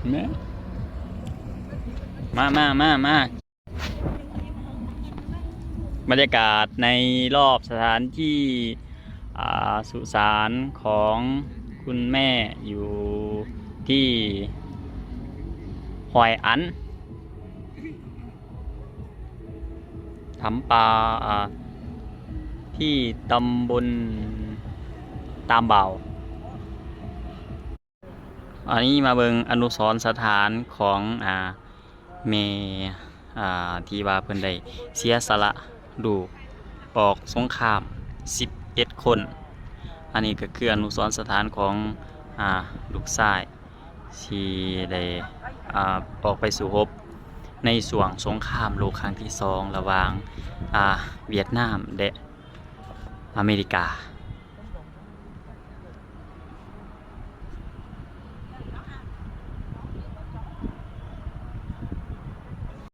ມາ ມາ ມາ ມາ ບັນຍາກາດໃນລອບສະຖານທີ່ ອ່າ ສຸສານຂອງຄຸນແມ່ຢູ່ທີ່ຮອຍອັນ ຖຳປາ ອ່າ ທີ່ຕຳບົນຕາມບ່າວ. ອັນນີ້ມາເບິ່ງອະນຸສອນສະຖານຂອງ ອ່າ ແມ່ ອ່າ ທີ່ວ່າເພິ່ນໄດ້ເສຍສະຫຼະລູກອອກສົງຄາມສິບເອັດຄົນ. ອັນນີ້ກໍຄືອະນຸສອນສະຖານຂອງ ອ່າ ລູກຊາຍ ທີ່ໄດ້ ອ່າ ອອກໄປສູ້ຮົບໃນຊ່ວງສົງຄາມໂລກຄັ້ງທີສອງ ລະຫວ່າງ ອ່າ ຫວຽດນາມ ແລະ ອາເມລິກາ.